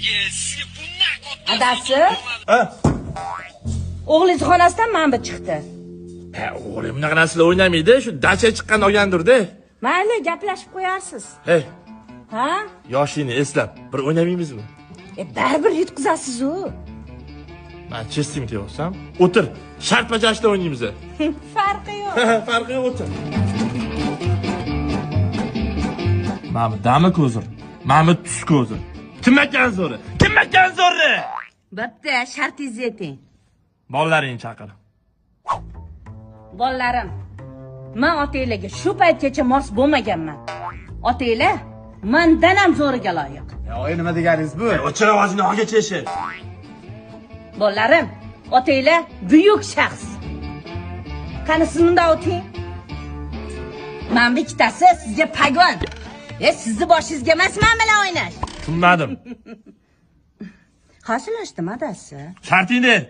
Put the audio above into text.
Sizga bundan katta Adasi, Ha? o'g'lingiz xonasidan mana bu chiqdi. Ha, o'g'lim bunaqa narsalar o'ynamaydi, shu dacha chiqqan olgandir-da. Mayli, gaplashib qo'yarsiz. Hey, Ha? yoshingni eslab, bir o'ynamaymizmi? Baribir yutqizasiz-u. Men chestim deyapsam, o'tir. Shart bajarishda o'ynaymiz. Farqi yo'q. Farqi yo'q, o'tir. Mana bu dami ko'zir, mana bu tus ko'zir. Kim ekan zo'ri? Kim ekan zo'ri? Bo'pti, shartingizni ayting. Bolalaringni chaqir. Bolalarim, men otanglarga shu paytgacha mos bo'lmaganman. Otanglar mendan ham zo'riga loyiq. Oyi, nima deganingiz bu? O'chir ovozingni, ogacha eshit. Bolalarim, otanglar buyuk shaxs. Qani siz bunday o'ting. Mana bu ikkitasi sizga pagon. Sizni boshingizga emas men bilan o'ynash. Tushunmadim. Hazillashdim adasi. Shartingni ayt.